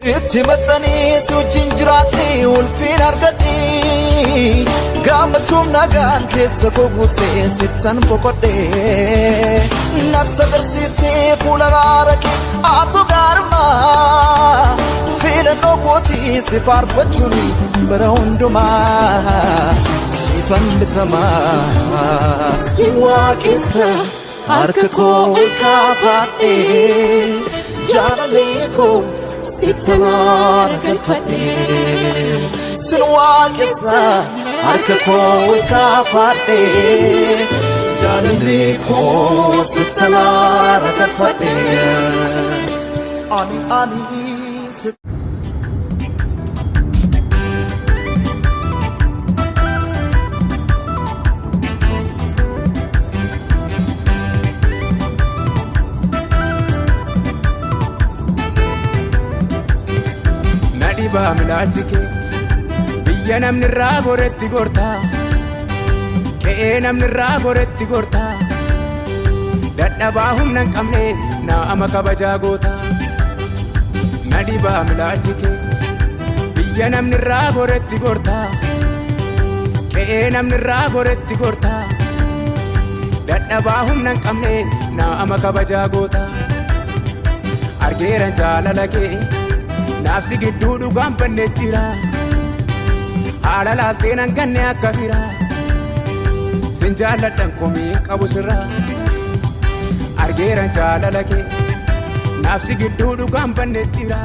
Itti maxxanii si wajjin jiraadhe ulfiin argadhe, gammachuun nagaan keessa koo guutee sittan boqodhe. Natti agarsiiftee fuula gaara kee atu gaarummaa, filannoo kootii si faarfachuun bara hundumaa siifan bitamaa. Si waaqessa, harka koo ol kaafadhee, jaalallee koo sittan aara galfadhee. Sin waaqessa, harka koo ol kaafadhee, jaalallee koo sittan aara galfadhee. Ani si. Na dhibaa milaachi kee, biyya namni irraa goretti gortaa, qe'ee namni irraa goretti gortaa, dadhabaa humna hin qabne nama kabajaa gootaa. Na dhibaa milaachi kee, biyya namni irraa goretti gortaa, qe'ee namni irraa goretti gortaa, dadhabaa humna hin qabne nama kabajaa gootaa. Argeeran jaalala kee naafsi gidduu dhugaan bannee jira, haala laaltee nan ganne akka fira, sin jaalladhan komii qabu sirraa. Argeeran jaalala kee naafsi gidduu dhugaan bannee jira.